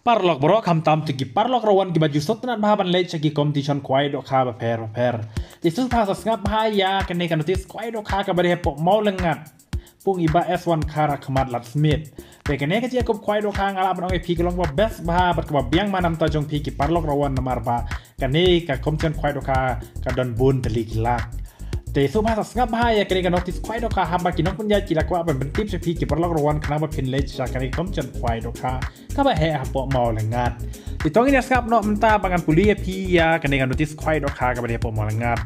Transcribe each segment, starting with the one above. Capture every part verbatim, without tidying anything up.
Paralok baroh, khamtam te ki paralok rawan kiba ju sngewtynnat bha ban leit sha ki competition khwai dohkha bapher bapher. Te sngewbha sa sngap bha ïa kane ka notice khwai dohkha kaba dei hapoh Mawlyngkhat, pung i Bah S Wankhar ha khmat Ladthmiet. Te kane ka jingïakob khwai dohkha nga lah ban ong ïa phi ka long kaba best bha bad kaba biang bha na bynta jong phi ki paralok rawan, namar ba kane ka competition khwai dohkha ka don bun tylli ki lak. Te sngewbha sa sngap bha ïa kane ka notice khwai dohkha haba ki nongpynïaid ki la kwah ban pyntip sha phi ki paralok rawan khnang ba phin leit sha kane ka competition khwai dohkha kaba heh hapoh Mawlyngkhat. Te to ngin ïa sngap noh mynta ba ngan pule ïa phi ïa kane ka notice khwai dohkha kaba dei hapoh Mawlyngkhat.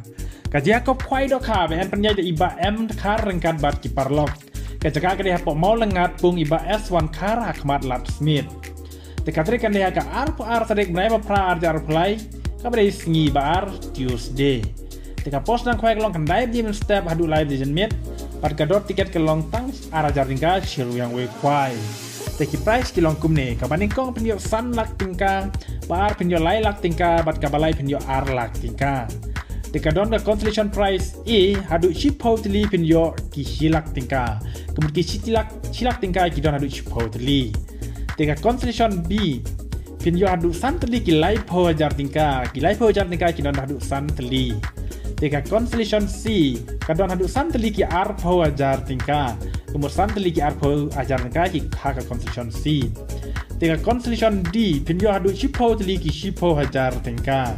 Ka jingïakob khwai dohkha ba yn pynïaid da i Bah M Dkhar ryngkat bad ki paralok. Ka jaka ka dei hapoh Mawlyngkhat, pung i Bah S Wankhar ha khmat Ladthmiet. Te ka tarik kan dei ha ka arphew ar tarik bnai ba phra arhajar arphew lai, kaba dei sngi ba ar, Tuesday. Te ka por sdang khwai ka long khyndai baje mynstep haduh lai baje janmiet, bad ka dor tiket ka long tang arhajar tyngka shi ryngwiang wei khwai. Te ki prize ki long kumne: kaba nyngkong phin ïoh san lak tyngka, ba ar phin ïoh lai lak tyngka, bad kaba lai phin ïoh ar lak tyngka. Te ka don ka consolation prize A haduh shiphew tylli phin ïoh ki shi lak tyngka. Ka mut ki shi lak, shi lak tyngka ki don haduh shiphew tylli. Te ka consolation B phin ïoh haduh san tylli ki laiphew hajar tyngka, ki laiphew hajar tyngka ki don haduh san tylli. Te ka consolation C ka don haduh san tylli ki arphew hajar tyngka. Ka mut san tylli ki arphew hajar tyngka ki ha ka consolation C. Te ka consolation D phin ïoh haduh shiphew tylli ki shiphew hajar tyngka.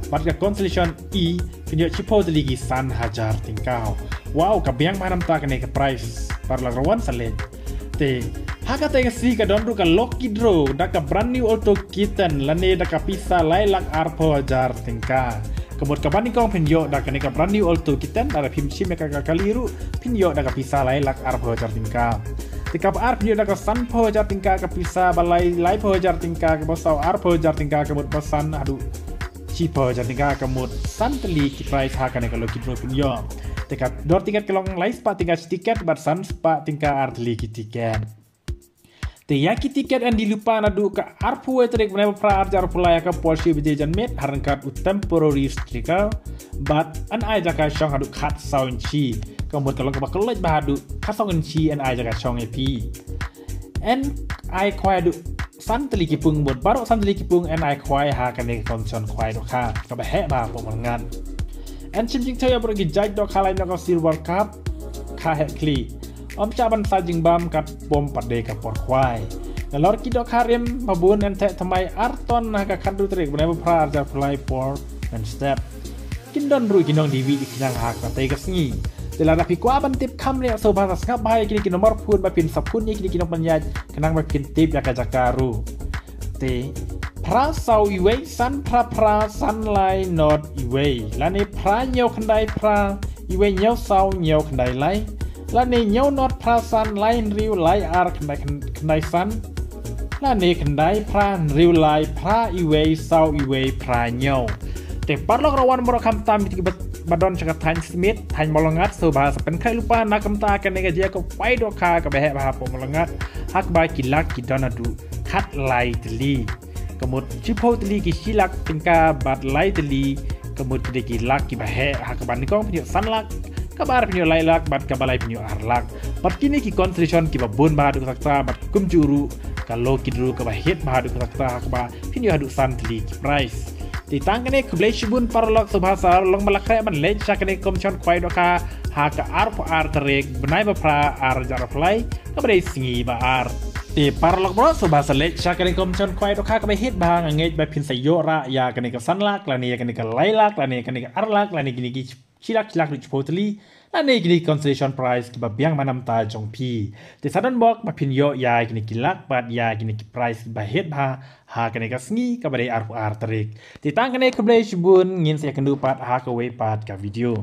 Bad ka consolation E phin ïoh shiphew tylli ki san hajar tyngka. Wow, ka biang bha na bynta kane ka prize, paralok rawan sa leit. Te ha kata ka sngi ka don ruh ka lucky draw da ka brand new Alto K ten lane da ka pisa lai lak arphew hajar tyngka. Ka mut kaba nyngkong phin ïoh da kane ka brand new Alto K ten, lada phim shim ïa ka, ka kali ruh phin ïoh da ka pisa lai lak arphew hajar tyngka. Te kaba ar phin ïoh da ka sanphew hajar tyngka ka pisa, ba lai laiphew hajar tyngka, kaba saw arphew hajar tyngka, ka mut ba san haduh shiphew hajar tyngka, ka mut san tylli ki prize ha kane ka lucky draw phin ïoh. Te ka dor tiket ka long lai spah tyngka shi tiket bad san spah tyngka ar tylli ki tiket. Te ïa ki tiket yn die lypa naduh ka arphew wei tarik bnai ba phra arhajar arphew lai ha ka por shi baje janmiet ha ryngkat u temporary sticker, bad yn ai jaka shong haduh khatsaw inshi. Ka mut ka long kaba khlaiñ bha, haduh khatsaw inshi yn ai jaka shong ïa phi. Yn ai khwai haduh san tylli ki pung, mut baroh san tylli ki pung yn ai khwai ha kane ka competition khwai dohkha kaba heh bha hapoh Mawlyngkhat. Yn shim jingthaw ïa baroh ki judge dohkha, lait noh ka Silver Cup, kha heh khlieh. Ym shah ban sa jingbam katba ym pat dei ka por khwai. Nalor ki dohkha rim ba bun yn theh thymmai ar ton ha ka khatduh tarik bnai ba phra arhajar arphew lai por mynstep. Kin don ruh ki nongdie wih die khñiang ha kata ka sngi. Te lada phi kwah ban tip kham rieh, sngewbha sa sngap bha ïa kine ki nombar phone ba phin sa phone ïa kine ki nongpynïaid khnang ba kin tip ïa ka jaka ruh. Te phra saw iwei san phra phra san lai not iwei, lane phra hynñiew khyndai phra iwei hynñiew saw hynñiew khyndai lai, lane hynñiew not phra san lai hynriew lai ar khyndai khyn-, khyndai san, lane khyndai phra hynriew lai phra iwei saw iwei phra hynñiew. Te paralok rawan baroh, khamtam ïa kito kiba, ba don sha ka thaiñ Smit, thaiñ Mawlyngkhat, sngewbha sa pynkhreh lypa na ka bynta kane ka jingïakob khwai dohkha kaba heh bha hapoh Mawlyngkhat, ha kaba ki lak ki don haduh khatlai tylli. Ka mut shiphew tylli ki shi lak tyngka bad lai tylli, ka mut ki dei ki lak kiba heh, ha kaba nyngkong phin ïoh san lak, kaba ar phin ïoh lai lak, bad kaba lai phin ïoh ar lak. Bad kine ki consolation kiba bun bha haduh katta katta, bad kumjuh ruh ka lucky draw kaba hit bha haduh katta katta, ha kaba phin ïoh haduh san tylli ki prize. Te tang kane, khublei shibun paralok, sngewbha sa long ba la khreh ban leit sha kane ka competition khwai dohkha ha ka arphew ar tarik bnai ba phra arhajar arphew lai, kaba dei sngi ba ar. Te paralok baroh, sngewbha sa leit sha kane ka competition khwai dohkha kaba hit bha. Nga ngeit ba phin sa ïoh rah ïa kane ka san lak, lane ïa kane ka lai lak, lane ïa kane ka ar lak, lane kine ki shi lak, shi lak haduh shiphew tylli, lane kine ki consolation prize kiba biang bha na bynta jong phi. Te sa don bok ba phin ïoh ïa kine ki lak bad ïa kine ki prize kiba hit bha ha kane ka sngi kaba dei arphew ar tarik. Te tang kane, khublei shibun, ngin sa ïakynduh pat ha kawei pat ka video.